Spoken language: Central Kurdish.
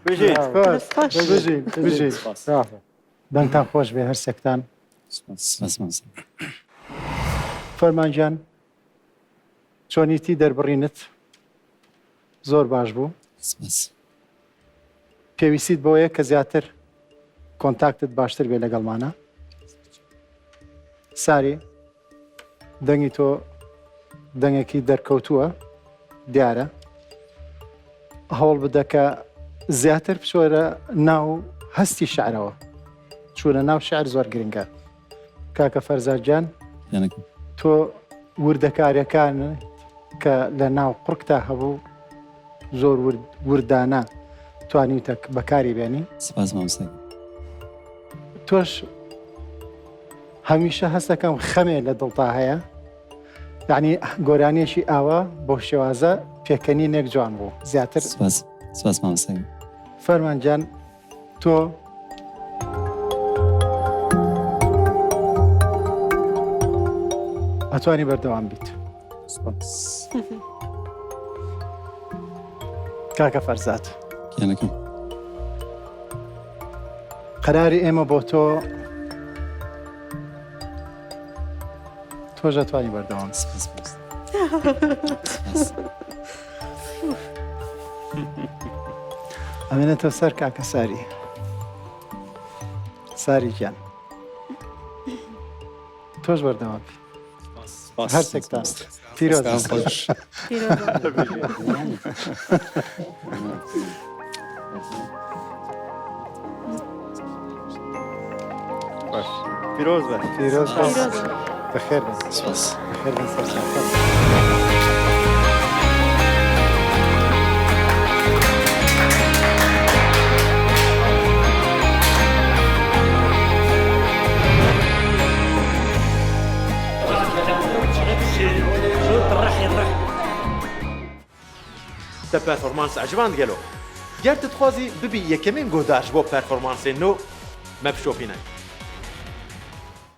بژیت. سپاس. بژین بژین. دەنگتان خۆش بێ هەرسێکتان. سپاس مامۆستا. فەرمان گیان چۆنیتی دەربڕینت زۆر باش بوو. سپاس. پێویستیت بەوەیە کە زیاتر contact ت باشتر بێ لەگەڵمانە. ساری دەنگی تۆ دەنگێکی دەرکەوتووە دیارە هەوڵ بدە کە زیاتر بچۆرە ناو هەستی شعرەوە چوونە ناو شعر زۆر گرنگە کاکە فەرزاد گیان تۆ وردەکاریەکان کە لە ناو قڕکتا هەبوو زۆر وردانە توانیوتە بەکاری بێنی سپاس مامۆستا تۆش هەمیشە هەستەکەم خەمێ لە دڵتا هەیە یعنی گۆرانیەکی ئاوا بۆ شێوازە پێکەنینێک جوان بوو زیاتر سپاس سپاس مامۆستا فەرمان گیان تۆ ئەتوانی بەردەوام بیت کاکە فەرزاد گیانەکەم قەراری ئێمە بۆ تۆ تۆش ئەتوانی بەردەوام سپاس مامۆستا. ئەمێنێتەوە سەر کاکە ساری ساری گیان تۆش بەردەوام بی هەرسێکتان پیرۆز پیرۆز بە پیرۆز بەخێر بن بەخێر بن سەرچاوتان. Te performans eciband gelo? Ger tu dixwazî bibî yekemîn guhdar ji bo performansên nû, me bişopîne.